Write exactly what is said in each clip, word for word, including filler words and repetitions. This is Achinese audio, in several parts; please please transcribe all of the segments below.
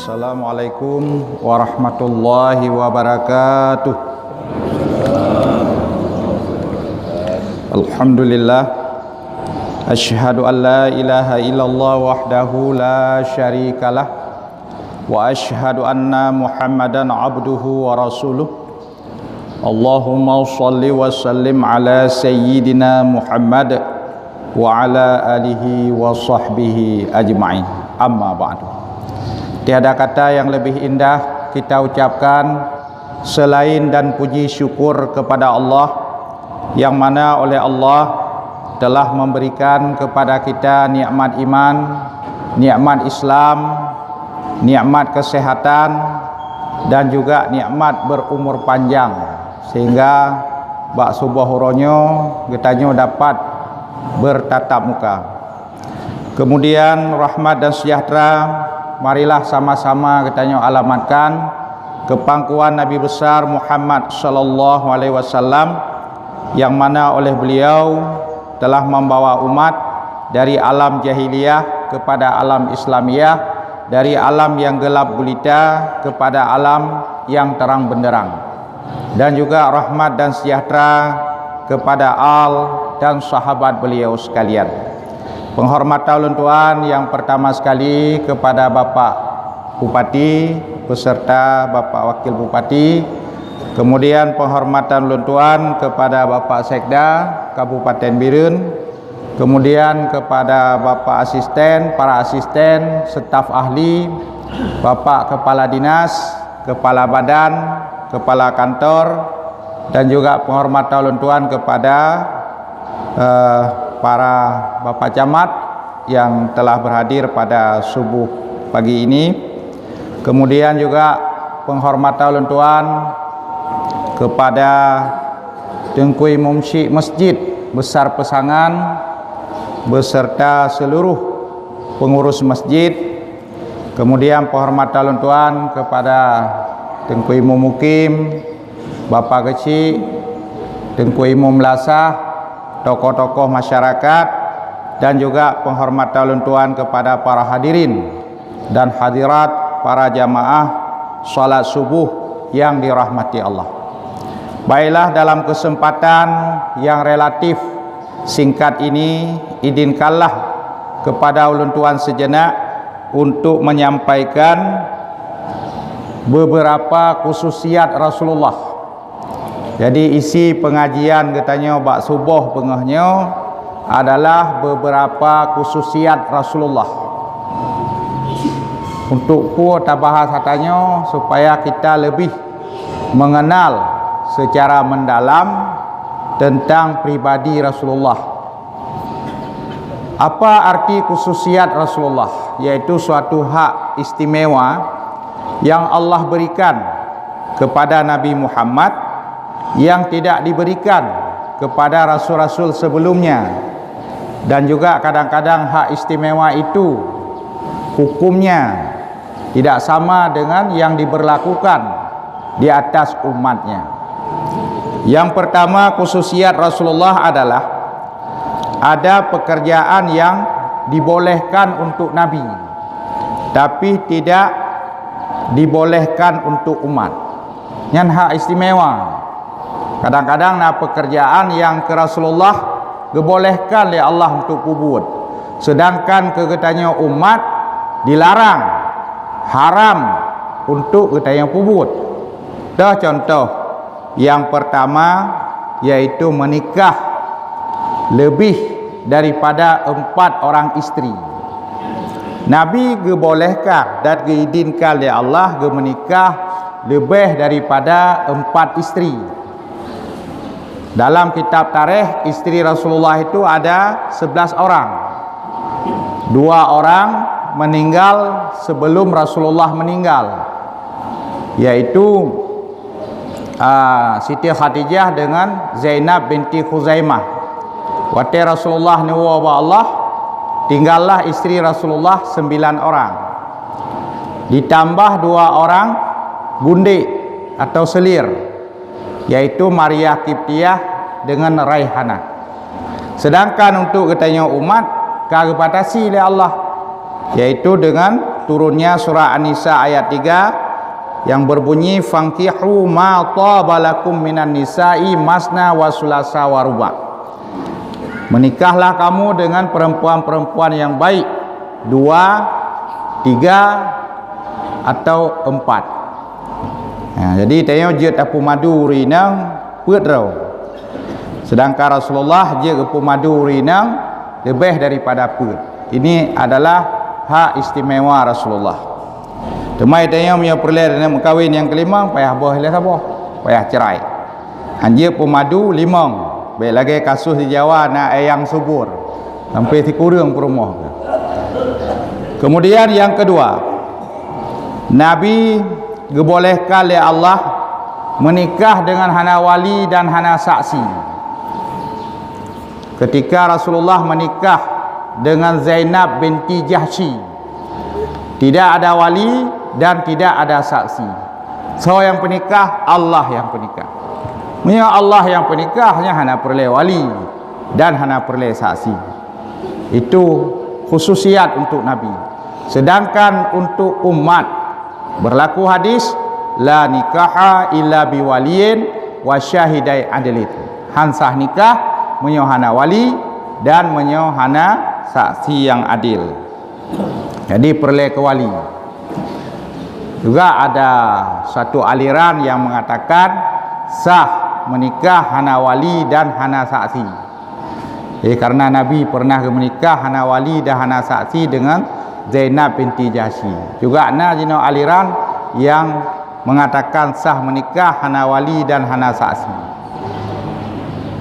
Assalamualaikum warahmatullahi wabarakatuh. Alhamdulillah. Asyhadu an la ilaha illallah wahdahu la syarikalah. Wa asyhadu anna Muhammadan abduhu wa rasuluh. Allahumma shalli wa sallim ala sayyidina Muhammad wa ala alihi wa sahbihi ajma'in. Amma ba'du. Tiada kata yang lebih indah kita ucapkan selain dan puji syukur kepada Allah, yang mana oleh Allah telah memberikan kepada kita nikmat iman, nikmat Islam, nikmat kesehatan, dan juga nikmat berumur panjang, sehingga bak suboh uroe nyoe geutanyoe dapat bertatap muka. Kemudian rahmat dan sejahtera marilah sama-sama geutanyoe alamatkan keu pangkuan Nabi Besar Muhammad sallallahu alaihi wasallam, yang mana oleh beliau telah membawa umat dari alam jahiliyah kepada alam Islamiyah, dari alam yang gelap gulita kepada alam yang terang benderang. Dan juga rahmat dan sejahtera kepada al dan sahabat beliau sekalian. Penghormatan ulôn tuan yang pertama sekali kepada Bapak Bupati beserta Bapak Wakil Bupati, kemudian penghormatan ulôn tuan kepada Bapak Sekda Kabupaten Bireuen, kemudian kepada Bapak Asisten, para asisten, staf ahli, Bapak Kepala Dinas, Kepala Badan, Kepala Kantor, dan juga penghormatan ulôn tuan kepada, eh, para Bapak Camat yang telah berhadir pada subuh pagi ini. Kemudian juga penghormatan ulôn tuan kepada Teungku Imum Syik Masjid Besar Peusangan beserta seluruh pengurus masjid. Kemudian penghormatan ulôn tuan kepada Teungku Imum Mukim, Bapak Keuchik, Teungku Imum Melasah, tokoh-tokoh masyarakat, dan juga penghormatan ulôn tuan kepada para hadirin dan hadirat, para jamaah salat subuh yang dirahmati Allah. Baiklah, dalam kesempatan yang relatif singkat ini, izinkanlah kepada ulôn tuan sejenak untuk menyampaikan beberapa khususiat Rasulullah. Jadi, isi pengajian geutanyoe bak suboh beungoh nyoe adalah beberapa khususiat Rasulullah. Untuk peue tabahas ata nyoe? Supaya kita lebih mengenal secara mendalam tentang pribadi Rasulullah. Apa arti khususiat Rasulullah? Yaitu suatu hak istimewa yang Allah berikan kepada Nabi Muhammad yang tidak diberikan kepada rasul-rasul sebelumnya. Dan juga kadang-kadang hak istimewa itu hukumnya tidak sama dengan yang diberlakukan di atas umatnya. Yang pertama, khususiat Rasulullah adalah ada pekerjaan yang dibolehkan untuk Nabi, tapi tidak dibolehkan untuk umat. Nyan hak istimewa. Kadang-kadang na pekerjaan yang keu Rasulullah geubolehkan lé Allah untuk peubuet, sedangkan keu geutanyoe umat dilarang, haram untuk geutanyoe peubuet. Toh contoh, yang pertama yaitu menikah lebih daripada empat orang isteri. Nabi geubolehkan dan geuizinkan lé Allah geumeunikah leubeh daripada empat isteri. Dalam kitab tarikh, isteri Rasulullah itu ada sebelas orang. Dua orang meninggal sebelum Rasulullah meninggal, yaitu, ah, Siti Khadijah dengan Zainab binti Khuzaimah. Watée Rasulullah neuwoe bak Allah, tinggallah isteri Rasulullah sembilan orang. Ditambah dua orang gundek atau selir, yaitu Maria Kiptiah dengan Raihana. Sedangkan untuk geutanyoe umat ka geubatasi lé Allah, yaitu dengan turunnya surah An-Nisa ayat tiga yang berbunyi, "Fankihu ma taba lakum minan nisa'i masna wa sulasa wa ruba." Menikahlah kamu dengan perempuan-perempuan yang baik, dua, tiga, atau empat. Ha, jadi tanyoe jeuet tapeumadu ureueng inong peuet droe. Sedangkan Rasulullah jeuet geupeumadu ureueng inong leubeh daripada peuet. Ini adalah hak istimewa Rasulullah. Teuma tanyoe meunyoe peureulée meukawen nyang keulimong, payah boh lé saboh, payah cerai. Hanjeuet peumadu limong. Bék lagée kasus di Jawa na ayang subur. Sampai sikureueng peurumoh. Kemudian yang kedua, Nabi geubolehkan lé Allah menikah dengan hana wali dan hana saksi. Ketika Rasulullah menikah dengan Zainab binti Jahsy, tidak ada wali dan tidak ada saksi. Soe nyang peunikah? Allah nyang peunikah. Meunyoe Allah nyang peunikah, nyan hana peureulée wali dan hana peureulée saksi. Itu khususiat untuk Nabi. Sedangkan untuk umat, berlaku hadis, "La nikaha illa biwaliyin wa syahidai adlin." Han sah nikah meunyoe hana wali dan meunyoe hana saksi nyang adil. Jadi peureulée keu wali. Juga ada satu aliran yang mengatakan sah menikah hana wali dan hana saksi. Eh, karena Nabi pernah meunikah hana wali dan hana saksi dengan Zainab binti Jahsy. Juga na jinoe aliran yang mengatakan sah menikah hana wali dan hana saksi.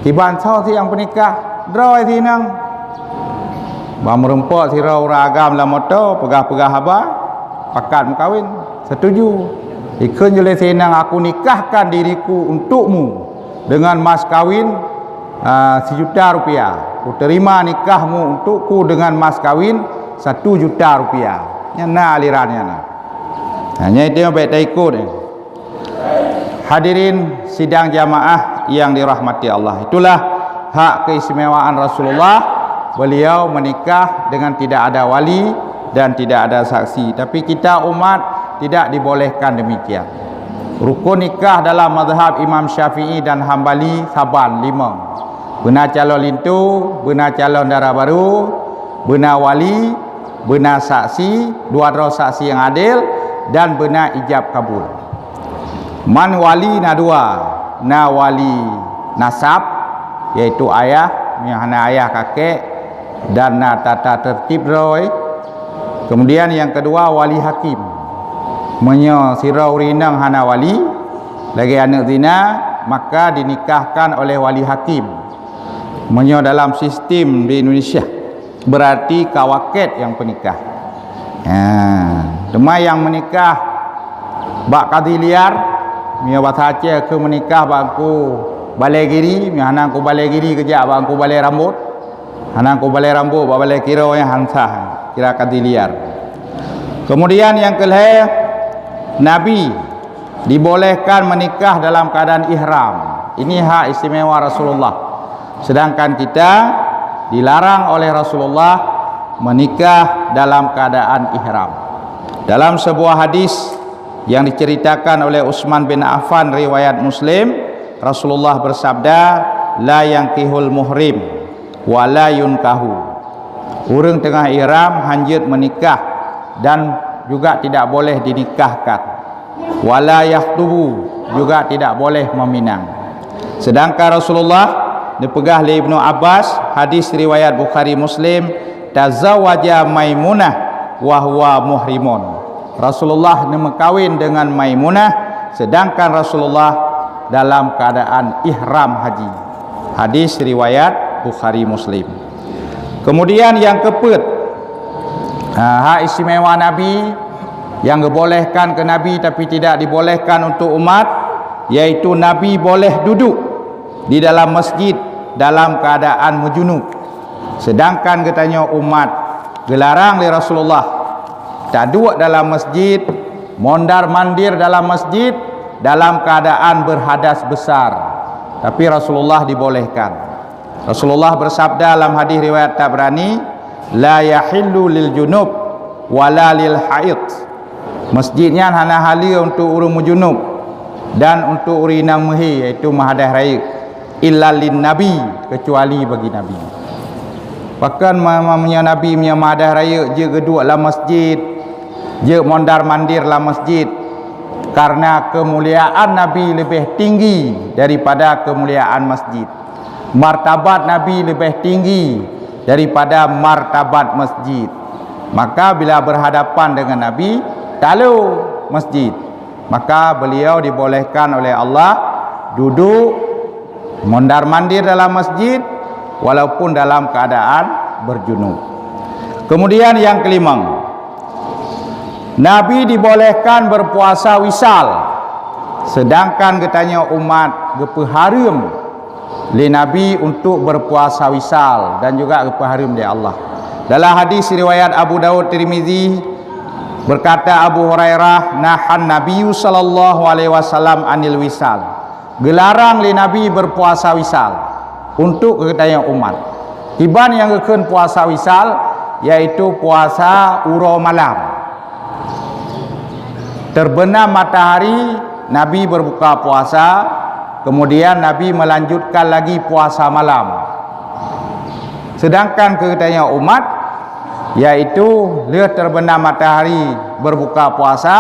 Kiban soe si nyang peunikah? Droe si inong. Ban meureumpok sidroe ureueng agam lam moto, peugah-peugah haba, pakat meukawen, setuju. Ikheun jih lé si inong, "Aku nikahkan diriku untukmu dengan mas kawin, ah, sijuta rupiah. Kuterima nikahmu untukku dengan mas kawin satu juta rupiah." Nyan na aliran nyan na. Nah, nyan itu nyang bék taikot. Hadirin sidang jamaah yang dirahmati Allah, itulah hak keistimewaan Rasulullah. Beliau menikah dengan tidak ada wali dan tidak ada saksi. Tapi kita umat tidak dibolehkan demikian. Rukun nikah dalam mazhab Imam Syafi'i dan Hambali saban limong. Beuna calon linto, beuna calon dara barô, beuna wali, beuna saksi, dua droe saksi nyang adil, dan beuna ijab kabul. Man wali na dua, na wali nasab, yaitu ayah, meunyoe hana ayah kakek, dan na tata tertib droe. Kemudian yang kedua, wali hakim. Meunyoe sidroe ureueng inong hana wali, lagée aneuëk zina, maka dinikahkan oleh wali hakim. Meunyoe dalam sistem di Indonesia, berarti ka waket nyang peunikah. Ha, teuma nyang meunikah bak kadhi liar, meunyoe basa Aceh keu meunikah bak Teungku Balée Giri, meunyoe hana Teungku Balée Giri geujak bak Teungku Balée Rambot, hana Teungku Balée Rambot bak Balée Kiro nyang han sah, kira kadhi liar. Kemudian nyang keulhée, Nabi dibolehkan menikah dalam keadaan ihram. Ini hak istimewa Rasulullah. Sedangkan kita dilarang oleh Rasulullah menikah dalam keadaan ihram. Dalam sebuah hadis yang diceritakan oleh Utsman bin Affan riwayat Muslim, Rasulullah bersabda, "La yankihul muhrim wa la yunkahu." Ureuëng teungoh ihram hanjeuet meunikah dan juga tidak boleh dinikahkan. Wala yakhtubu, juga tidak boleh meminang. Sedangkan Rasulullah, dipeugah lé Ibnu Abbas, hadis riwayat Bukhari Muslim, "Tazawaja Maimunah wa huwa muhrimun." Rasulullah neumeukawen dengan Maimunah, sedangkan Rasulullah dalam keadaan ihram haji. Hadis riwayat Bukhari Muslim. Kemudian yang keempat, ha, hak istimewa Nabi yang dibolehkan ke Nabi tapi tidak dibolehkan untuk umat, yaitu Nabi boleh duduk di dalam masjid dalam keadaan meujunub. Sedangkan geutanyoe umat geularang lé Rasulullah taduek dalam masjid, mondar-mandir dalam masjid dalam keadaan berhadas besar. Tapi Rasulullah dibolehkan. Rasulullah bersabda dalam hadis riwayat Tabrani, "La yahillu lil junub wala lil haid. Masjid nyan hana haleue untuk ureuëng meujunub dan untuk ureuëng inong meuhé, yaitu meuhadah rayeuk, illa lin nabi, keucuali bagi nabi. Pakon ma-, ma-, meunyoe nabi meunyoe meuhadah rayeuk jeuet geuduek lam masjid, jeuet mondar-mandir lam masjid, karena keumuliaan nabi leubeh tinggi daripada keumuliaan masjid. Martabat nabi leubeh tinggi daripada martabat masjid. Maka bila berhadapan dengan nabi, talo masjid. Maka beliau dibolehkan oleh Allah duduk mondar-mandir dalam masjid walaupun dalam keadaan berjunub. Kemudian yang kelima, nabi dibolehkan berpuasa wisal, sedangkan geutanyoe umat geupeuhareuem lé nabi untuk berpuasa wisal dan juga geupeuhareuem lé Allah. Dalam hadis riwayat Abu Daud, Tirmizi, berkata Abu Hurairah, nahan Nabiyyu sallallahu alaihi wasallam anil wisal. Geularang lé nabi berpuasa wisal untuk geutanyoe umat. Kiban nyang geukheun puasa wisal, yaitu puasa uroe malam. Terbenam matahari, nabi berbuka puasa, kemudian nabi melanjutkan lagi puasa malam. Sedangkan keu geutanyoe umat, yaitu lheueh terbenam matahari berbuka puasa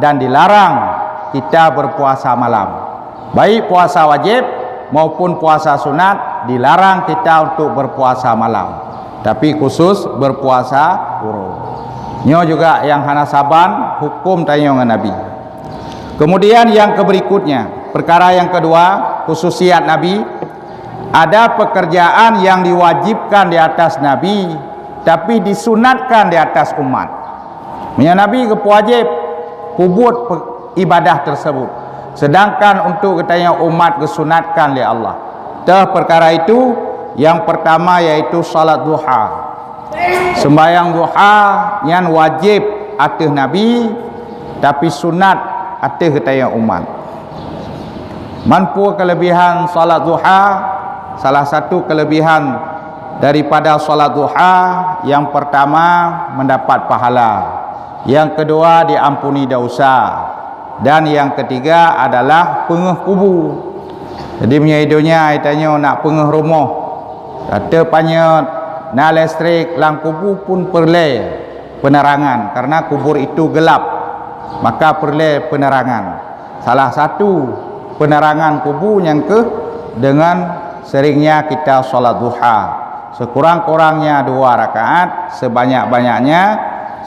dan dilarang kita berpuasa malam. Baik puasa wajib maupun puasa sunat dilarang kita untuk berpuasa malam, tapi khusus berpuasa uroe. Nyoe juga nyang hana saban huköm tanyoe ngon nabi. Kemudian yang keberikutnya, perkara yang kedua, khususiat nabi, ada pekerjaan yang diwajibkan di atas nabi, tapi disunatkan di atas umat. Meunyoe nabi geupeuwajéb peubuet pe-, ibadah tersebut, sedangkan untuk geutanyoe umat geusunatkan lé Allah. Teuh perkara itu, yang pertama yaitu salat duha. Sembahyang duha nyan wajéb ateueh nabi, tapi sunat ateueh geutanyoe umat. Man peue kelebihan salat duha? Salah satu kelebihan daripada salat duha, yang pertama, mendapat pahala. Yang kedua, diampuni dosa. Dan yang ketiga adalah peungeuh kubu. Jadi, meunyoe di donya tanyoe nak peungeuh rumoh, ateueh panyöt, na listrik, lam kubu pun peureulée penerangan, karena kubur itu gelap, maka peureulée penerangan. Salah satu penerangan kubu nyang keuh dengan seringnya kita salat duha. Sekurang-kurangnya dua rakaat, sebanyak-banyaknya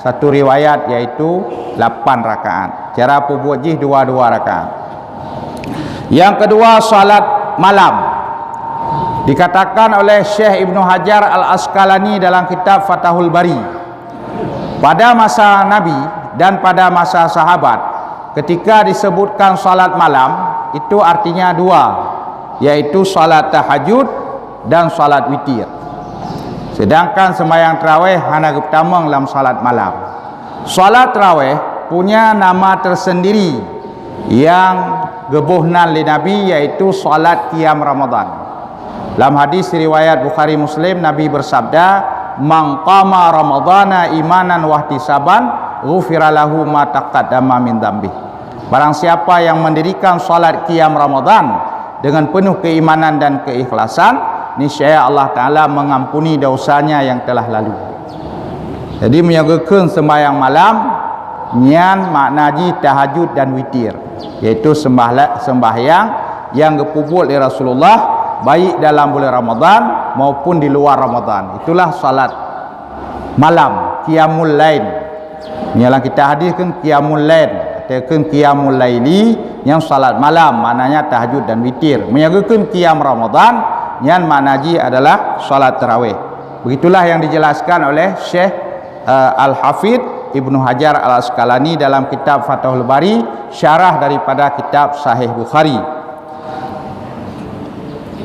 satu riwayat, yaitu lapan rakaat. Cara peubuet jih dua-dua rakaat. Yang kedua, salat malam. Dikatakan oleh Syekh Ibnu Hajar Al-Asqalani dalam kitab Fathul Bari, pada masa Nabi dan pada masa sahabat, ketika disebutkan salat malam, itu artinya dua, yaitu salat tahajud dan salat witir. Sedangkan sembahyang tarawih hana geupeutamong lam salat malam. Salat tarawih punya nama tersendiri yang geuboh nan lé Nabi, yaitu salat qiyam Ramadan. Lam hadis riwayat Bukhari Muslim, Nabi bersabda, "Man qama Ramadana imanan wahtisaban, ghufira lahu ma taqaddama min dzambih." Barang siapa yang mendirikan salat qiyam Ramadan dengan penuh keimanan dan keikhlasan, niscaya Allah Taala mengampuni dosanya yang telah lalu. Jadi, meunyoe geukheun sembahyang malam, nyan makna jih tahajud dan witir, yaitu sembahla-, sembahyang yang geupeubuet lé Rasulullah, baik dalam bulan Ramadan maupun di luar Ramadan. Itulah salat malam, qiyamul lail. Meunyoe lam kitab hadis kan qiyamul lail, atau kan qiyamul laili, nyang salat malam, maknanya tahajud dan witir. Meunyoe geukheun qiyam Ramadan, nyan makna jih adalah salat tarawih. Begitulah yang dijelaskan oleh Syekh, eh, Al-Hafidh Ibnu Hajar Al-Asqalani dalam kitab Fathul Bari, syarah daripada kitab Sahih Bukhari.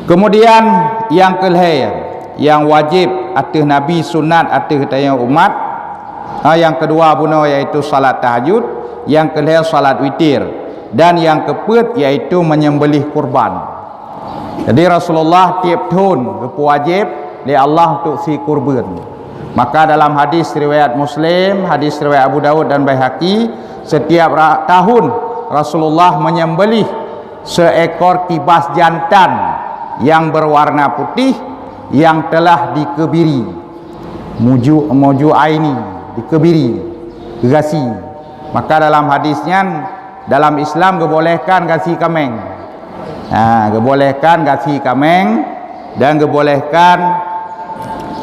Kemudian, nyang keulhée, nyang wajéb ateueh Nabi, sunat ateueh tanyoe umat, ha, nyang keudua bunoe yaitu salat tahajud, nyang keulhée salat witir, dan nyang keupeuet yaitu menyembelih kurban. Jadi, Rasulullah tieb thon geupeuwajéb lé Allah untuk sie kurban. Maka dalam hadis riwayat Muslim, hadis riwayat Abu Daud dan Baihaqi, setiap ra-, tahun Rasulullah menyembelih seekor kibas jantan yang berwarna putih yang telah dikebiri. Muju, muju aini, dikebiri, geugasi. Maka dalam hadis nyan, dalam Islam geubolehkan gasi kaméng. Ha, geubolehkan gasi kaméng dan geubolehkan,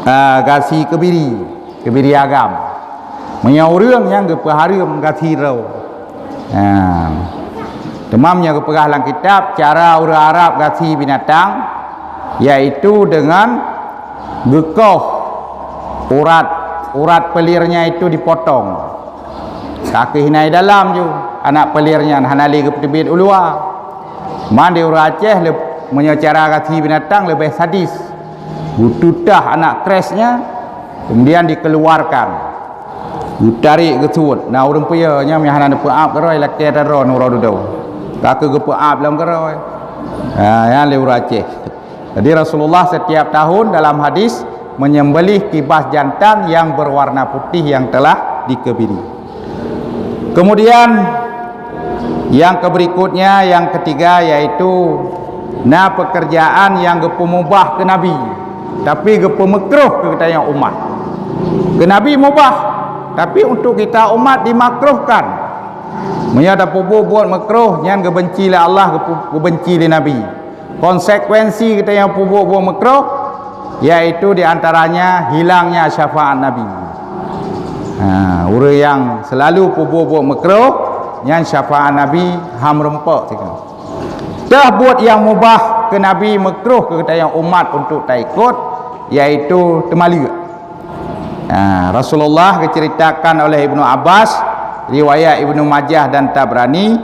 ha, gasi kebiri, kebiri agam. Meunyoe ureuëng nyang geupeuhareuem gasi droe. Ha. Teuma meunyoe geupeugah lam kitab, cara ureuëng Arab gasi binatang, yaitu dengan geukoh urat, urat pelirnya itu dipotong. Ka keuh hina i dalam ju, anak pelir nyan hana lé geupeuteubiet u luwa. Man di ureuëng Aceh le-, meunyoe cara gasi binatang leubeh sadis. Geututah anak kresnya, kemudian dikeluarkan. Geutarék geusuet. Na ureuëng peue nyan nyang hana neupeuab keurôi lakée taron uroe dudoe. Ka keuh geupeuab lom keurôi. Ha, nyan lé ureuëng Aceh. Jadi Rasulullah setiap tahun dalam hadis menyembelih kibas jantan yang berwarna putih yang telah dikebiri. Kemudian yang keberikutnya, yang ketiga, yaitu na pekerjaan yang geupeumubah keu Nabi, tapi geupeumeukrôh keu geutanyoe umat. Keu Nabi mubah, tapi untuk kita umat dimakruhkan. Meunyoe tapeubuet buet meukrôh, nyan geubenci lé Allah, geupe-, geubenci lé Nabi. Konsekuensi geutanyoe peubuet buet meukrôh, yaitu di antaranya hilangnya syafaat Nabi. Ha, ureuëng nyang selalu peubuet buet meukrôh, nyan syafaat Nabi han meurumpok sigoe. Teuh buet nyang mubah keu Nabi meukrôh keu geutanyoe umat untuk taikot, yaitu teumaleuek. Ha, Rasulullah geuceritakan oleh Ibnu Abbas, riwayat Ibnu Majah dan Tabrani,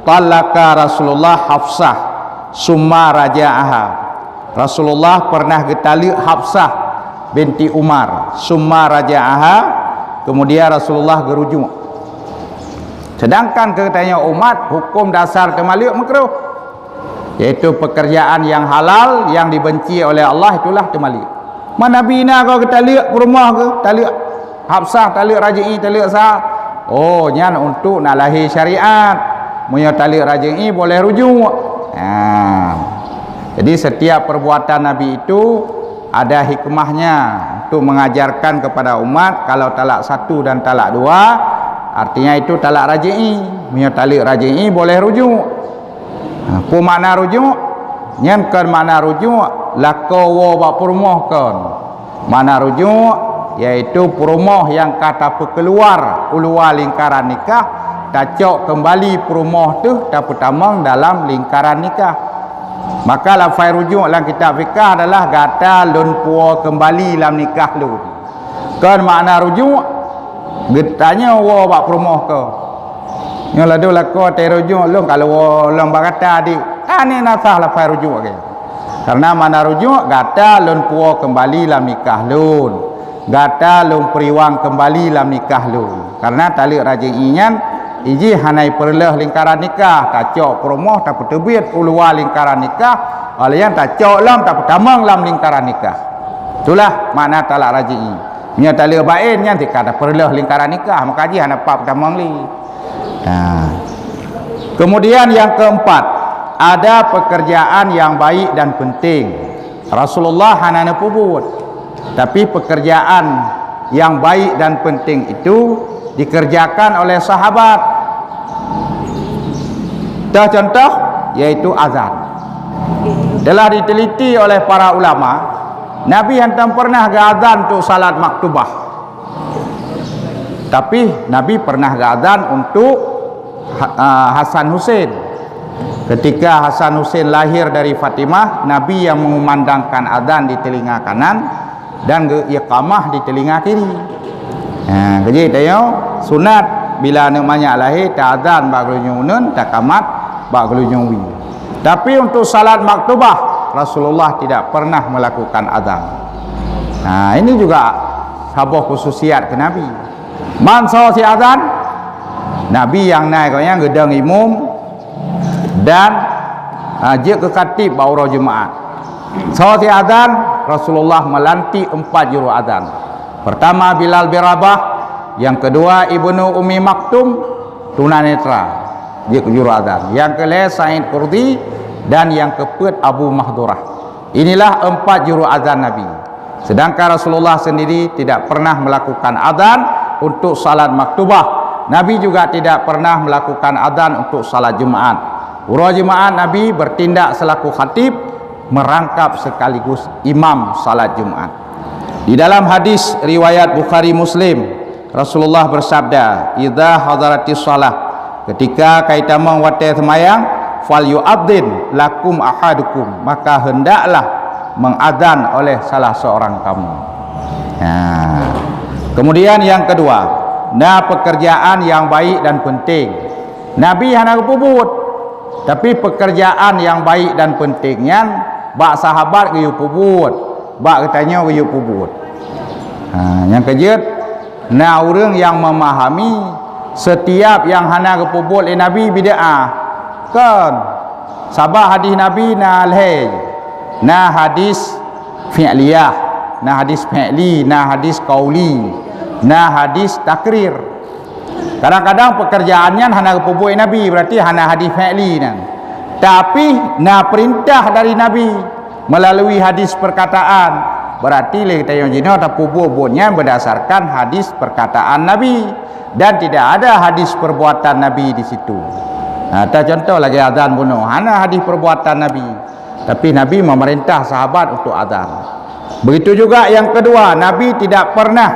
"Talaqa Rasulullah Hafsah, summa raja'aha." Rasulullah pernah geutaleuek Hafsah binti Umar, summa raja'aha, kemudian Rasulullah geurujuk. Sedangkan keu geutanyoe umat, hukum dasar teumaleuek meukrôh, yaitu pekerjaan yang halal yang dibenci oleh Allah, itulah teumaleuek. Man Nabi na goe geutaleuek peurumoh geuh, taleuek Hafsah, taleuek raji'i, taleuek sa. Oh, nyan untuk na lahé syariat. Meunyoe taleuek raji'i boleh rujuk. Ha. Jadi setiap perbuatan Nabi itu ada hikmahnya untuk mengajarkan kepada umat, kalau talak satu dan talak dua, artinya itu talak raji'i. Meunyoe taleuek raji'i boleh rujuk. Ha, peue makna rujuk? Nyan kon makna rujuk lakoe woe bak peurumoh kon. Makna rujuk yaitu peurumoh nyang ka tapeukeuluar u luwa lingkaran nikah, tacok keumbali peurumoh teuh tapeutamong dalam lingkaran nikah. Maka lafai rujuk lam kitab fikah adalah gata lôn puwoe keumbali lam nikah lôn. Kon makna rujuk, geutanyoe woe bak peurumoh ko. Nyoe ladôm lakoe teuh rujuk lôn ka lôn woe lom bak gata dik. Kan na sah lafai rujuk lagée. Karena makna rujuk, gata lôn puwoe keumbali lam nikah lôn. Gata lôn peuriwang keumbali lam nikah lôn. Karena taleuek raji'i nyan, ijih hana ipeureuloh lingkaran nikah, tacok peurumoh tapeuteubiet u luwa lingkaran nikah, óh lheueh nyan tacok lom tapeutamong lam lingkaran nikah. Itulah makna talak raji'i. Meunyoe taleuek baén nyan tika tapeureuloh lingkaran nikah, maka jih hana pap tamong lé. Nah. Kemudian yang keempat, ada pekerjaan yang baik dan penting. Rasulullah hana neupeubuet, tapi pekerjaan yang baik dan penting itu dikerjakan oleh sahabat. Teuh contoh, yaitu azan. Telah diteliti oleh para ulama, Nabi hántom pernah geuazan untuk salat maktubah. Tapi Nabi pernah geuazan untuk Ha-, ah, Hasan Husein. Ketika Hasan Husein lahir dari Fatimah, Nabi yang mengumandangkan azan di telinga kanan dan geu-, iqamah di telinga kiri. Ha, keujih tanyoe sunat bila aneuk manyak lahé, taazan bak geulinyueng uneuen, taqamat bak geulinyueng wie. Tapi untuk salat maktubah, Rasulullah tidak pernah melakukan azan. Nah, ini juga saboh khususiat keu Nabi. Man soe siazan, Nabi nyang na gobnyan geudong imum dan, ah, jeuet keu khatib bak uroe Jumaat. Soe siazan, Rasulullah meulantik empat juru azan. Pertama Bilal bin Rabah, yang kedua Ibnu Ummi Maktum, tunanetra, jeuet juru azan. Yang kelhèe Said Qurdi, dan yang keupeuet Abu Mahdurah. Inilah empat juru azan Nabi. Sedangkan Rasulullah sendiri tidak pernah melakukan azan untuk salat maktubah. Nabi juga tidak pernah melakukan azan untuk salat Jumat. Uroe Jumat Nabi bertindak selaku khatib, merangkap sekaligus imam salat Jumat. Di dalam hadis riwayat Bukhari Muslim, Rasulullah bersabda, "Idza hadaratis shalah," ketika ka itamong watèe seumayang, "falyu'adzin lakum ahadukum," maka hendaklah mengazan oleh salah seorang kamu. Nah, kemudian yang kedua, na pekerjaan yang baik dan penting. Nabi hana geupeubuet, tapi pekerjaan yang baik dan penting nyan bak sahabat geuyue peubuet, bak geutanyoe geuyue peubuet. Ha, nyang keujeuet, na ureuëng nyang memahami setiap nyang hana geupeubuet lé Nabi bid'ah. Kon. Sabab hadis Nabi na lhèe. Na hadis fi'liyah, na hadis fi'li, na hadis qauli, na hadis takrir. Kadang-kadang pekerjaan nyan hana geupeubuet Nabi, berarti hana hadis fi'li nyan. Tapi na perintah dari Nabi melalui hadis perkataan, berarti lé geutanyoe jinoe tapeubuet buet nyan berdasarkan hadis perkataan Nabi, dan tidak ada hadis perbuatan Nabi di situ. Nah, ta contoh lagèe azan bunoe, hana hadis perbuatan Nabi. Tapi Nabi memerintah sahabat untuk azan. Begitu juga yang kedua, Nabi tidak pernah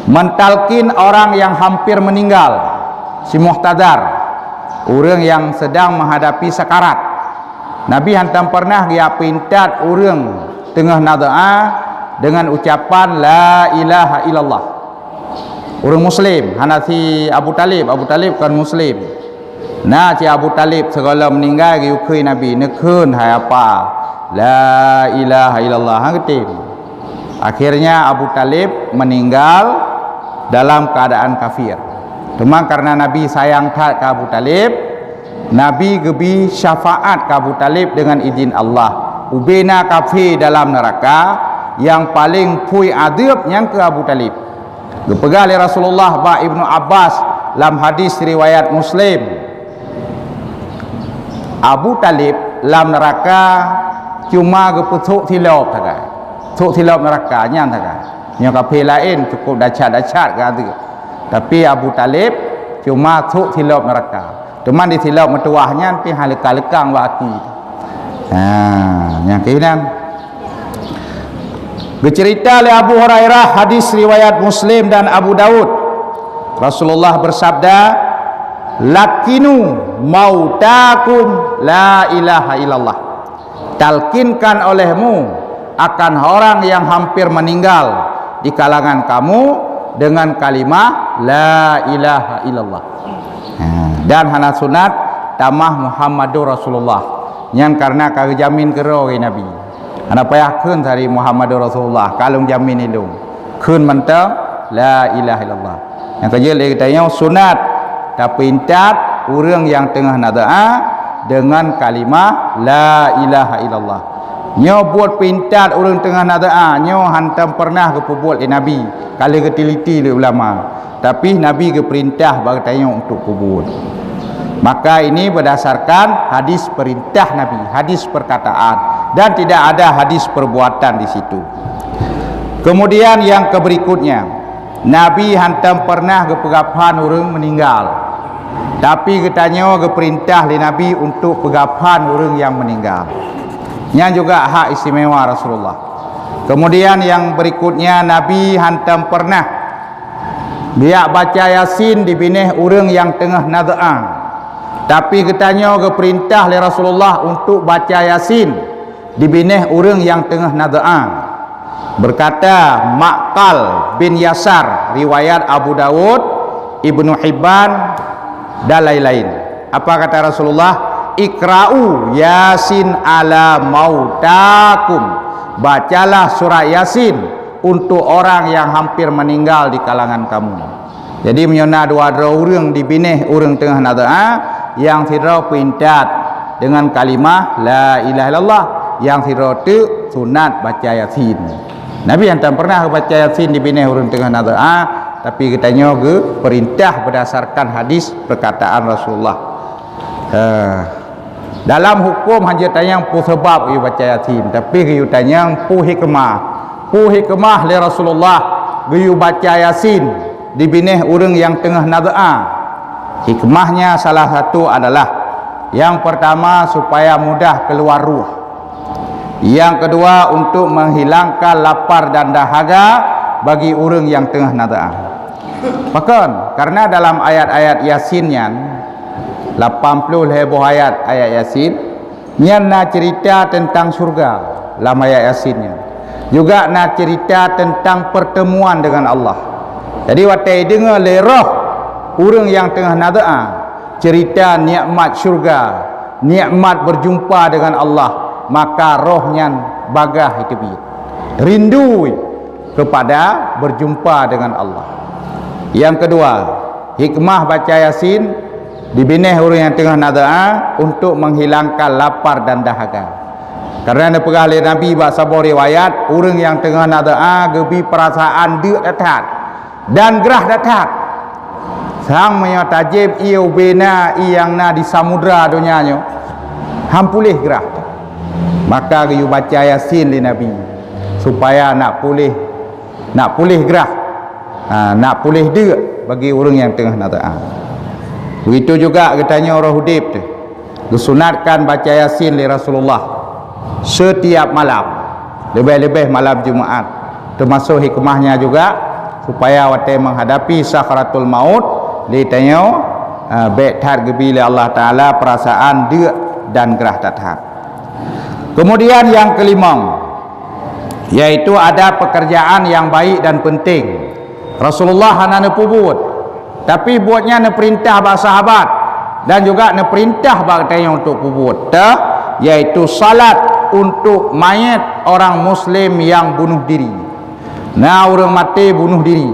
mentalkin orang yang hampir meninggal, si muhtadar, ureuëng yang sedang menghadapi sakarat. Nabi hantom pernah geupeuintat ureuëng teungoh na doa dengan ucapan la ilaha illallah. Ureuëng muslim, hana si Abu Talib, Abu Talib kon muslim. Na cit Abu Talib sigohlom meuninggai geuyue kheun Nabi, "Neukheun hai apa, la ilaha illallah," han geutem. Akhirnya Abu Talib meninggal dalam keadaan kafir. Teuma karena Nabi sayang that keu Abu Talib, Nabi geubi syafaat keu Abu Talib dengan idin Allah. Ubena kafé dalam neuraka nyang paleng phui adeueb nyang keu Abu Talib. Geupeugah lé Rasulullah bak Ibnu Abbas lam hadis riwayat Muslim, Abu Talib lam neuraka cuma geupeusok silop sagai. Sok silop neuraka nyan sagai. Nyoe kafé laén cukup dahsyat-dahsyat geuadeueb. Tapi Abu Talib cuma sok silop neuraka. Teuma di silop meutuwah nyan pih han leukang-leukang bak api. Ha, nyang keunan. Geuceurita lé Abu Hurairah, hadis riwayat Muslim dan Abu Daud. Rasulullah bersabda, "Lakinu mautakum la ilaha illallah." Talkinkan olehmu akan orang yang hampir meninggal di kalangan kamu dengan kalimah la ilaha illallah. Ha, dan hana sunat tamah Muhammadur Rasulullah. Nyan karena ka geujamin keudroe lé Nabi. Hana payah kheun sari Muhammadur Rasulullah, ka lôn jamin ilôn. Kheun mantong la ilaha illallah. Nyang keujeuet lé geutanyoe sunat tapeuintat ureuëng nyang teungoh na doa deungon kalimah la ilaha illallah. Nyoe buet peuintat ureuëng teungoh na doa, nyoe hantom pernah geupeubuet lé Nabi, ka lheueh geuteliti lé ulama. Tapi Nabi geupeurintah bak geutanyoe untuk peubuet. Maka ini berdasarkan hadis perintah Nabi, hadis perkataan, dan tidak ada hadis perbuatan di situ. Kemudian yang keberikutnya, Nabi hantom pernah geupeugah phan ureuëng meuninggal. Tapi geutanyoe geupeurintah lé Nabi untuk peugah phan ureuëng nyang meuninggal. Nyan juga hak istimewa Rasulullah. Kemudian yang berikutnya, Nabi hantom pernah geujak baca Yasin di binéh ureuëng nyang teungoh na doa. Tapi geutanyoe geupeurintah lé Rasulullah untuk baca Yasin di binéh ureuëng nyang teungoh na doa. Berkata Ma'qal bin Yasar, riwayat Abu Daud, Ibnu Hibban, dan lain-lain. Apa kata Rasulullah? "Iqra'u Yasin ala mautakum." Bacalah surat Yasin untuk orang yang hampir meninggal di kalangan kamu. Jadi, meunyoe na dua droe ureuëng di binéh ureuëng teungoh na doa, nyang sidroe peuintat deungon kalimah la ilaha illallah, nyang sidroe teuk sunat baca Yasin. Nabi hana pernah baca Yasin di binéh ureuëng teungoh na doa, tapi geutanyoe geupeurintah berdasarkan hadis perkataan Rasulullah. Eh, dalam hukum hana tanyong peue sabab geuyue baca Yasin, tapi geuyue tanyong peue hikmah. Peue hikmah lé Rasulullah geuyue baca Yasin di binéh ureuëng nyang teungoh na doa? Hikmahnya salah satu adalah, yang pertama, supaya mudah keluar ruh. Yang kedua, untuk menghilangkan lapar dan dahaga bagi ureuëng nyang teungoh na doa. Pakon? Karena dalam ayat-ayat Yasin nyan, lapan puluh lhée boh ayat, ayat Yasin, nyan na cerita tentang syurga lam ayat Yasin nyan. Juga na cerita tentang pertemuan dengan Allah. Jadi, watée deungoe lé roh ureuëng nyang teungoh na doa cerita nikmat syurga, nikmat berjumpa dengan Allah, maka roh nyan bagaih teubiet. Rindu kepada berjumpa dengan Allah. Yang kedua, hikmah baca Yasin di binéh ureuëng nyang teungoh na doa untuk menghilangkan lapar dan dahaga. Karena neupeugah lé Nabi bak saboh riwayat, ureuëng nyang teungoh na doa geubi perasaan deuk that-that dan grah that-that. Sang meunyoe tajieb ié ubé na ié nyang na di samudra donya nyoe, han puléh grah. Maka geuyue baca Yasin lé Nabi, supaya nak puléh, nak puléh grah, ha, nak puléh deuk bagi ureuëng nyang teungoh na doa. Begitu juga geutanyoe roh udeb teuh. Geusunatkan baca Yasin lé Rasulullah setiap malam, leubeh-leubeh malam Jumaat. Teumasuk hikmahnya juga, supaya watée menghadapi sakratul maut, lé tanyoe, eh, bék that geubi lé Allah Taala perasaan deuk dan grah that-that. Kemudian yang kelimong, yaitu ada pekerjaan yang baik dan penting. Rasulullah hana neupeubuet, tapi buet nyan neupeurintah bak sahabat dan juga neupeurintah bak geutanyoe untuk peubuet, teuh, yaitu salat untuk mayat orang muslim yang bunuh diri. Na ureuëng maté bunuh diri.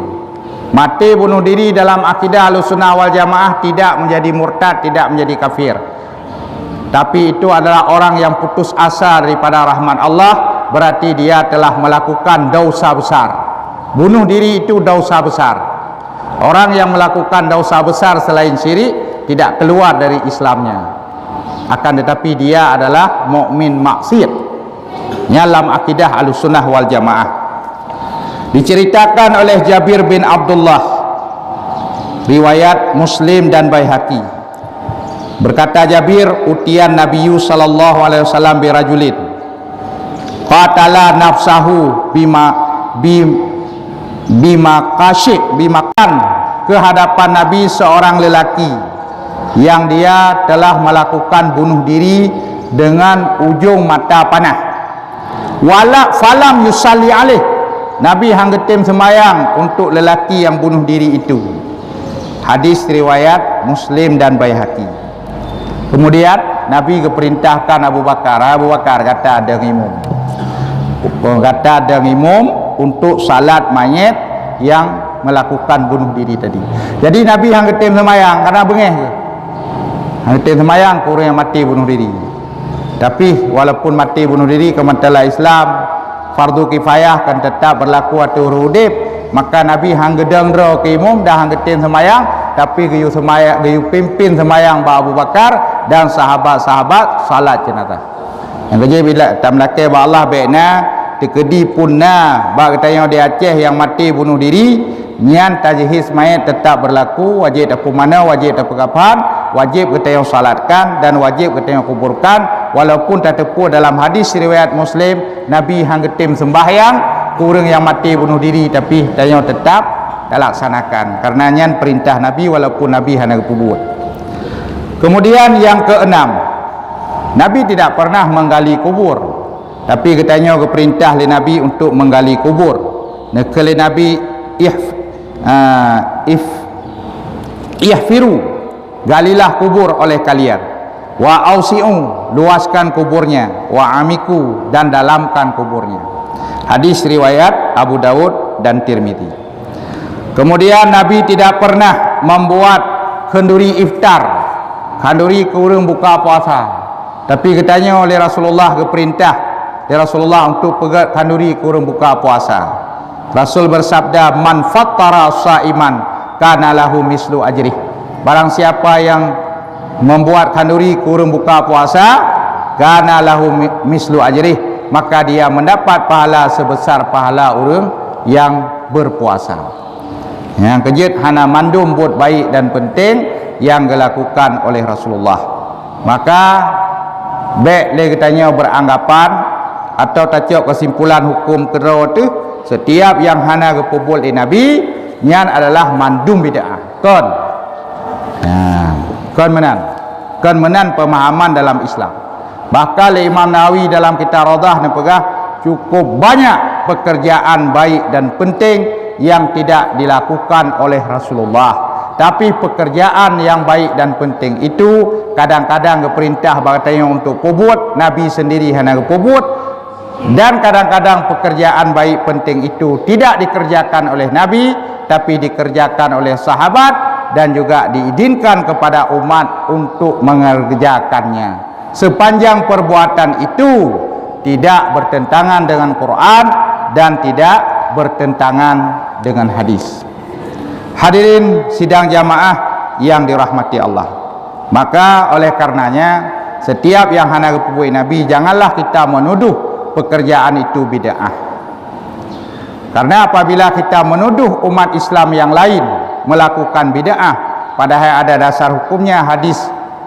Maté bunuh diri dalam akidah Ahlussunnah wal Jamaah tidak menjadi murtad, tidak menjadi kafir. Tapi itu adalah orang yang putus asa daripada rahmat Allah, berarti dia telah melakukan dosa besar. Bunuh diri itu dosa besar. Orang yang melakukan dosa besar selain syirik tidak keluar dari Islamnya. Akan tetapi dia adalah mukmin maksiat. Nyan lam akidah Ahlussunnah wal Jamaah. Diceritakan oleh Jabir bin Abdullah, riwayat Muslim dan Baihaqi. Berkata Jabir, "Utiyan Nabiyyu sallallahu alaihi wasallam birajulin qatala nafsahu bima, bi-, bima kasyik, bimakan." Ke hadapan Nabi seorang lelaki yang dia telah melakukan bunuh diri dengan ujung mata panah. Wala falam yusalli alaih. Nabi han geutem sembahyang untuk lelaki yang bunuh diri itu. Hadis riwayat Muslim dan Baihaqi. Kemudian Nabi geuperintahkan Abu Bakar, "Abu Bakar, gata dong imum. Gata dong imum untuk salat mayat yang melakukan bunuh diri tadi." Jadi Nabi han geutem sembahyang karena beungéh. Han geutem sembahyang keu ureuëng yang mati bunuh diri. Tapi walaupun mati bunuh diri, keu mantala Islam, fardu kifayah kan tetap berlaku ateueh ureuëng udeb. Maka Nabi han geudong droe keu imum dan han geutem sembahyang, tapi geuyue sembahyang, geuyue pimpin sembahyang bak Abu Bakar dan sahabat-sahabat salat jenazah. Nyang keujeuet bila tameulakée bak Allah bék na, teukeudi pun na bak geutanyoe di Aceh nyang mati bunuh diri, nyan tajhiz mayat tetap berlaku, wajéb tapeumanoe, wajéb tapeukafan, wajéb geutanyoe salatkan dan wajéb geutanyoe kuburkan, walaupun tateupeue dalam hadis riwayat Muslim, Nabi han geutem sembahyang keu ureuëng nyang maté bunoh diri, tapi tanyoe teutap talaksanakan, kareuna nyan peurintah Nabi walaupun Nabi hana geupeubuet. Kemudian nyang keuenam, Nabi tidak pernah menggali kubur, tapi geutanyoe geupeurintah lé Nabi untuk menggali kubur. Neukheun lé Nabi, "Ihf-, ah, if-, ihfiru." Galilah kubur oleh kalian. Wa ausi'u, luaskan kuburnya. Wa amiku, dan dalamkan kuburnya. Hadis riwayat Abu Daud dan Tirmizi. Kemudian Nabi tidak pernah membuat khanduri iftar, khanduri keu ureuëng buka puasa. Tapi geutanyoe lé Rasulullah geupeurintah Rasulullah untuk peugét khanduri keu ureuëng buka puasa. Rasul bersabda, "Man fattara shaiman kana lahu mislu ajrih." Barang siapa yang membuat khanduri keu ureuëng buka puasa, kana lahu mi-, mislu ajrih, maka dia mendapat pahala sebesar pahala ureuëng yang berpuasa. Nyang keujeuet hana mandum buet baik dan penting yang dilakukan oleh Rasulullah. Maka, bék lé geutanyoe beranggapan atau tacok kesimpulan hukum keudroe teuh, setiap yang hana geupeubuet lé Nabi, nyan adalah mandum bid'ah. Kon. Nah, kon meunan. Kon meunan pemahaman dalam Islam. Bahkan lé Imam Nawawi dalam kitab Raudhah neupeugah, cukup banyak pekerjaan baik dan penting yang tidak dilakukan oleh Rasulullah. Tapi pekerjaan yang baik dan penting itu kadang-kadang geuperintah bak geutanyoe untuk peubuet, Nabi sendiri hana geupeubuet, dan kadang-kadang pekerjaan baik penting itu tidak dikerjakan oleh Nabi, tapi dikerjakan oleh sahabat dan juga diizinkan kepada umat untuk mengerjakannya. Sepanjang perbuatan itu tidak bertentangan dengan Quran dan tidak bertentangan dengan hadis. Hadirin sidang jamaah yang dirahmati Allah. Maka oleh karenanya, setiap yang hana geupeubuet Nabi, janganlah kita menuduh pekerjaan itu bid'ah. Karena apabila kita menuduh umat Islam yang lain melakukan bid'ah, padahal ada dasar hukumnya hadis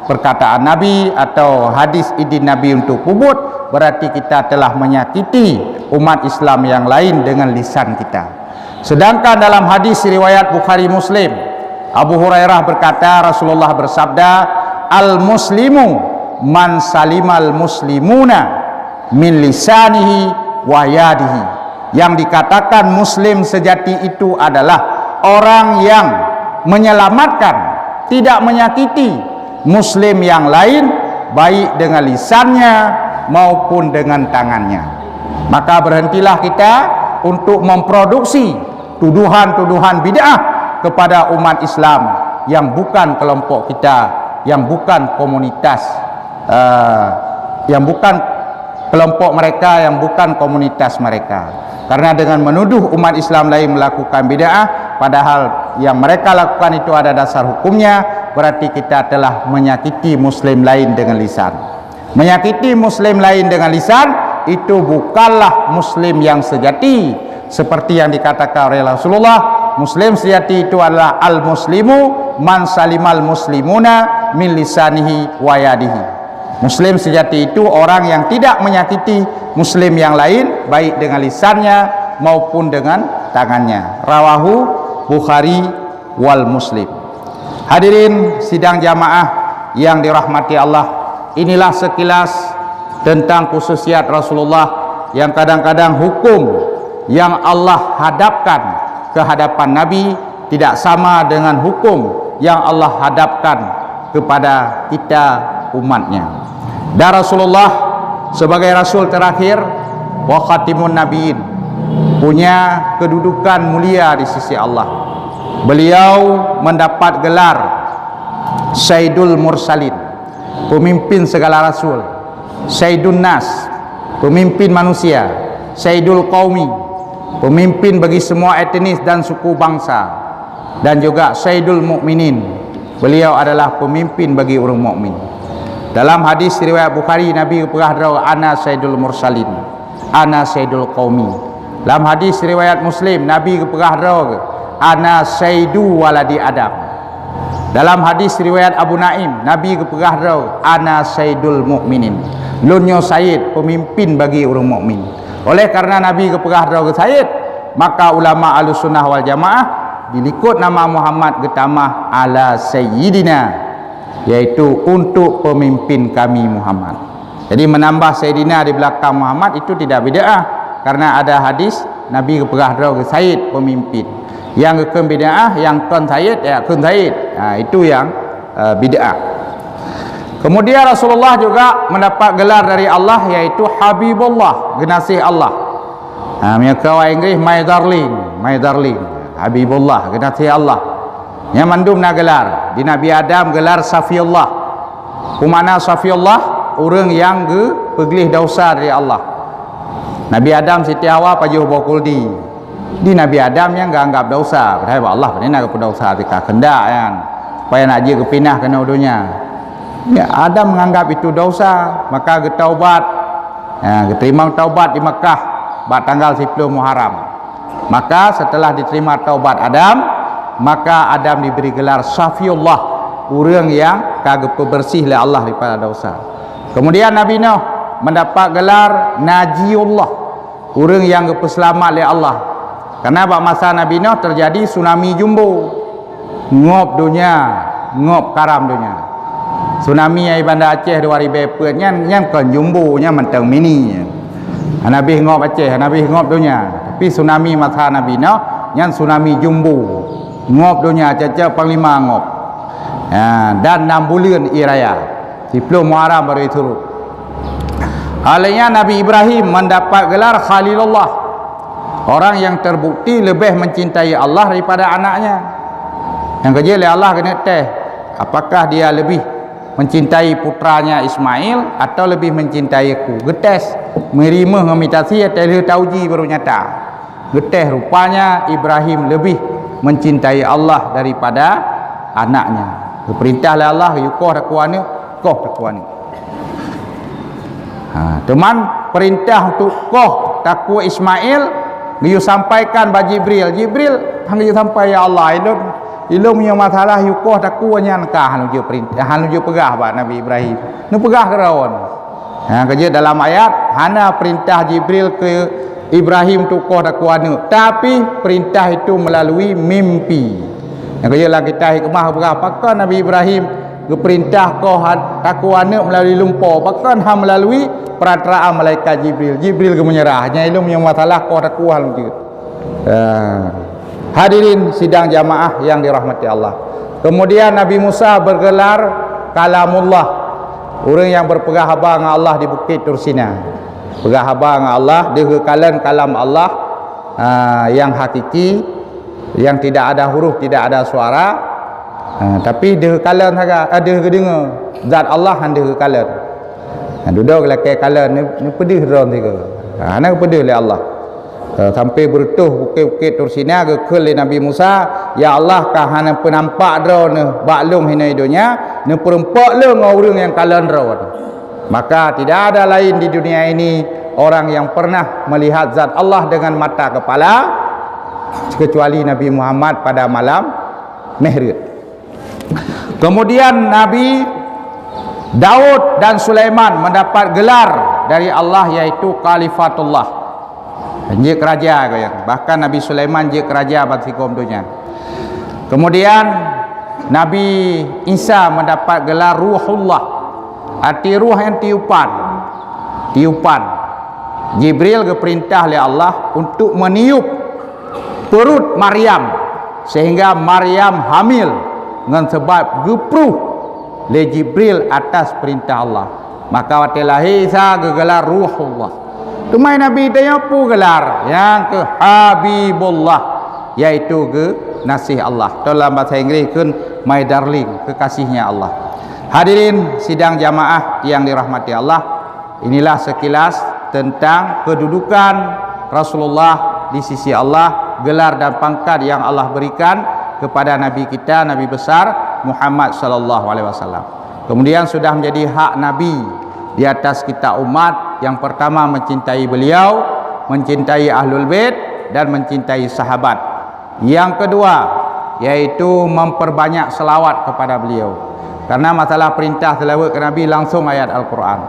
perkataan Nabi atau hadis idin Nabi untuk peubuet, berarti kita telah menyakiti umat Islam yang lain dengan lisan kita. Sedangkan dalam hadis riwayat Bukhari Muslim, Abu Hurairah berkata, Rasulullah bersabda, "Al-muslimu man salimal muslimuna min lisanihi wa yadihi." Yang dikatakan muslim sejati itu adalah orang yang menyelamatkan, tidak menyakiti muslim yang lain, baik dengan lisannya maupun dengan tangannya. Maka berhentilah kita untuk memproduksi tuduhan-tuduhan bid'ah kepada umat Islam yang bukan kelompok kita, yang bukan komunitas, eh, yang bukan kelompok mereka, yang bukan komunitas mereka. Karena dengan menuduh umat Islam lain melakukan bid'ah, padahal yang mereka lakukan itu ada dasar hukumnya, berarti kita telah menyakiti muslim lain dengan lisan. Menyakiti muslim lain dengan lisan, itu bukanlah muslim yang sejati. Seperti yang dikatakan oleh Rasulullah, muslim sejati itu adalah al-muslimu man salimal muslimuna min lisanihi wa yadihi. Muslim sejati itu orang yang tidak menyakiti muslim yang lain, baik dengan lisannya maupun dengan tangannya. Rawahu Bukhari wal Muslim. Hadirin sidang jamaah yang dirahmati Allah, inilah sekilas tentang khususiat Rasulullah yang kadang-kadang hukum yang Allah hadapkan ke hadapan Nabi tidak sama dengan hukum yang Allah hadapkan kepada kita umatnya. Dan Rasulullah sebagai Rasul terakhir wa khatimun nabiyyin punya kedudukan mulia di sisi Allah. Beliau mendapat gelar Sayyidul Mursalin, pemimpin segala rasul, Sayyidun Nas, pemimpin manusia, Sayyidul Qaumi, pemimpin bagi semua etnis dan suku bangsa, dan juga Sayyidul Mukminin. Beliau adalah pemimpin bagi ureuëng mukmin. Dalam hadis riwayat Bukhari, Nabi geupeugah droe, "Ana Sayyidul Mursalin, ana Sayyidul Qaumi." Dalam hadis riwayat Muslim, Nabi geupeugah droe, "Ana Sayyidu Waladi Adam." Dalam hadis riwayat Abu Naim, Nabi geupeugah droe, "Ana Sayyidul Mukminin." Lôn nyoe sayyid, pemimpin bagi ureuëng mukmin. Oleh karena Nabi geupeugah droe sayyid, maka ulama Ahlussunnah wal Jamaah dilikot nama Muhammad geutamah ala sayyidina, yaitu untuk pemimpin kami Muhammad. Jadi menambah sayyidina di belakang Muhammad itu tidak bid'ah, karena ada hadis Nabi geupeugah droe sayyid, pemimpin. Yang geukheun bid'ah, yang kon sayyid, ya kon sayyid. Ha, itu yang uh, bid'ah. Kemudian Rasulullah juga mendapat gelar dari Allah, yaitu Habibullah, genasih Allah. Ha, meunyoe keu awak Inggris, my darling, my darling, Habibullah, genasih Allah. Nyan mandum na gelar. Di Nabi Adam gelar Safiullah. Peue makna Safiullah? Ureuëng nyang geupeugleh desya dari Allah. Nabi Adam Siti Hawa pajoh boh kuldi. Di Nabi Adam nyang geuanggap desya, padahai bak Allah pane na geupeudosa tika keundak nyan, supaya nak jeuet geupinah keunoe donya. Ya, Adam menganggap itu desya, maka geutaubat. Ya, geuteurimong taubat di Makkah bak tanggal siploh Muharram. Maka setelah diterima taubat Adam, maka Adam diberi gelar Safiullah, ureuëng nyang ka geupeubeureuséh lé Allah daripada desya. Kemudian Nabi Nuh mendapat gelar Najiullah, ureuëng nyang geupeuseulamat lé Allah. Karena bak masa Nabi Nuh terjadi tsunami jumbo, ngop donya, ngop karam donya. Tsunami nyang di Banda Aceh dua ribèe peuet nyan, nyan kon jumbo, nyan mantong mini. Hana bih ngop Aceh, hana bih ngop donya. Tapi tsunami masa Nabi Nuh, nyan tsunami jumbo. Ngop donya, cak-cak panglima ngop. Ha, dan nam buleuen ie raya. Siploh Muharram baru isurut. Oleh nyan Nabi Ibrahim mendapat gelar Khalilullah, orang yang terbukti lebih mencintai Allah daripada anaknya. Nyang keujeuet lé Allah keuneuk tes, apakah dia lebih mencintai putranya Ismail atau lebih mencintai aku? Geutés, meurimeuh ngon mitasi, teuh lheueh tauji baru nyata. Geutés, rupanya Ibrahim lebih mencintai Allah daripada anaknya. Geupeurintah lé Allah, "Yue koh takue aneuk, koh takue aneuk." Ha, teuma peurintah untuk koh takue Ismail geuyue sampaikan bak Jibril. Jibril, han geuyue sampai, "Ya Allah, ilôn, ilôn meunyoe masalah yue koh takue nyan ka hana jeuet peurintah, hana jeuet peugah bak Nabi Ibrahim. Neupeugah keu droen." Ha, keujeuet dalam ayat, hana peurintah Jibril keu Ibrahim tukoh takue aneuk, tapi peurintah itu melalui mimpi. Nyang keujeuet lam kitab hikmah peugah, pakon Nabi Ibrahim geupeurintah koh an-, takue aneuk melalui lumpoe, pakon han melalui perantaraan malaikat Jibril. Jibril geumeunyeurah, nyan ilôn nyang masalah koh takue han jeuet. Ha. Hadirin sidang jamaah yang dirahmati Allah. Kemudian Nabi Musa bergelar Kalamullah, ureuëng nyang berpeugah haba ngon Allah di Bukit Tursina. Peugah haba ngon Allah, deuh geukalon kalam Allah, ha, yang hakiki, yang tidak ada huruf, tidak ada suara, ha, tapi deuh geukalon saga, eh, deuh geudeungoe. Zat Allah han deuh geukalon. Ha, dudoe geulakée kalon, neu-, neupeudeuh droe sigoe. Ha, hana geupeudeuh lé Allah. Eh, sampai beureutoh bukét-bukét Tursina geukheun lé Nabi Musa, "Ya Allah, ka hana peunampak droeneuh bak lôn hinoe donya, neupeureumpok lôn ngon ureuëng nyang kalon droeneuh." Maka tidak ada lain di dunia ini orang yang pernah melihat zat Allah dengan mata kepala kecuali Nabi Muhammad pada malam Mihraj. Kemudian Nabi Daud dan Sulaiman mendapat gelar dari Allah, yaitu Khalifatullah. Jeuet keu raja, bahkan Nabi Sulaiman jeuet keu raja bansigom donya. Kemudian Nabi Isa mendapat gelar Ruhullah. Arti ruh nyan tiupan. Tiupan. Jibril geupeurintah lé Allah untuk meniup perut Maryam, sehingga Maryam hamil ngon sabab geupruh lé Jibril atas peurintah Allah. Maka watée lahé Isa geugelar Ruhullah. Teuma Nabi tanyoe peue gelar? Nyang keuh Habibullah, yaitu geunaséh Allah. Atau dalam bahasa Inggris kheun my darling, kekasihnya Allah. Hadirin sidang jamaah yang dirahmati Allah, inilah sekilas tentang kedudukan Rasulullah di sisi Allah, gelar dan pangkat yang Allah berikan kepada Nabi kita, Nabi besar Muhammad sallallahu alaihi wasallam. Kemudian sudah menjadi hak Nabi di atas kita umat, yang pertama mencintai beliau, mencintai ahlul bait, dan mencintai sahabat. Yang kedua, yaitu memperbanyak selawat kepada beliau. Karena masalah perintah selawat ke Nabi langsung ayat Al-Quran.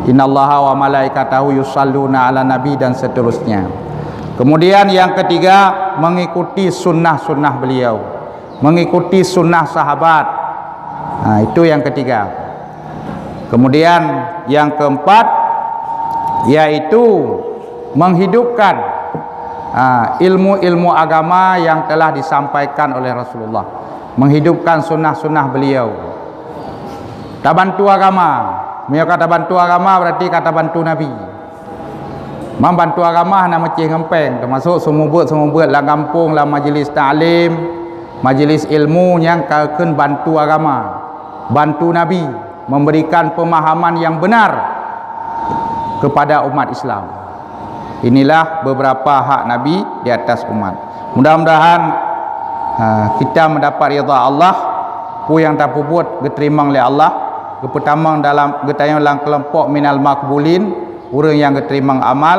"Innallaha wa malaikatahu yusalluna ala nabi," dan seterusnya. Kemudian yang ketiga, mengikuti sunnah-sunnah beliau. Mengikuti sunnah sahabat. Nah, itu yang ketiga. Kemudian yang keempat, yaitu menghidupkan, ah, ilmu-ilmu agama yang telah disampaikan oleh Rasulullah. Menghidupkan sunnah-sunnah beliau. Tabantu agama. Meunyoe ka tabantu agama, berarti ka tabantu Nabi. Membantu agama hana meucéh ngon péng, termasuk seumeubeuet-seumeubeuet lam gampông, lam majlis taklim, majlis ilmu nyang ka kheun bantu agama, bantu Nabi, memberikan pemahaman yang benar kepada umat Islam. Inilah beberapa hak Nabi di atas umat. Mudah-mudahan, ha, kita mendapat ridha Allah, peue nyang tapeubuet geuteurimong lé Allah, geupeutamong dalam, geutanyong lam keulompok minal maqbulin, ureuëng nyang geuteurimong amal,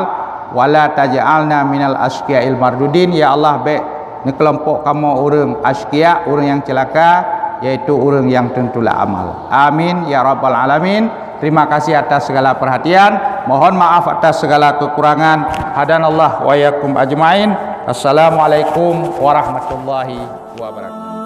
wala taj'alna minal asyqiyail mardudin, ya Allah, bék neukelompok kamoe ureuëng asyqiya, ureuëng nyang ceulaka, yaitu ureuëng nyang teutulak amal. Amin ya rabbal alamin. Terima kasih atas segala perhatian. Mohon maaf atas segala kekurangan. Hadanallah wa iyyakum ajmain. Assalamualaikum warahmatullahi wabarakatuh.